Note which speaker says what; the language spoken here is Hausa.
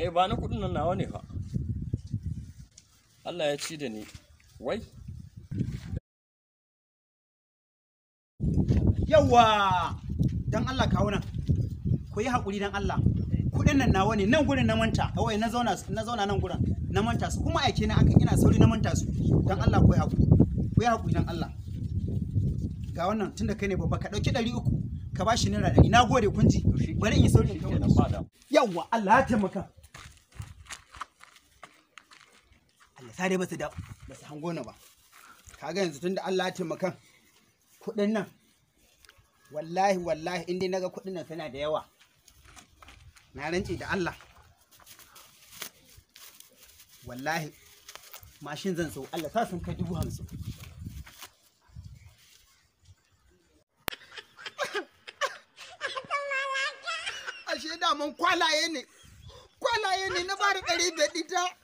Speaker 1: Kai ba ni kuɗin nan nawa ne fa. Allah ya ci da ni. Wai?
Speaker 2: Yawwa! Dan Allah kawo nan. Ku yi haƙuri dan Allah. Kuɗin nan nawa ne, nan gurin na manta. Kawai na zauna na zauna nan gurin. Na manta su kuma aike na aka ina sauri na manta su. Dan Allah ku yi haƙuri. Ku yi haƙuri dan Allah. Ga wannan tunda kai ne babba ka ɗauki 300 ka bashi naira 100. Na gode kun ji. Bari in yi sauri in
Speaker 1: Kenan ba da.
Speaker 2: Yawwa Allah ya taimaka. Allah sare ba su da ba su hango ni ba. Kaga yanzu tunda Allah ya taimaka kuɗin nan wallahi wallahi in dai naga kuɗin nan suna da yawa. Na rantse da Allah. Wallahi mashin zan sau Allah sa sun kai 50,000. Ashe daman kwalaye ne. Kwalaye ne na bada 500 ɗita.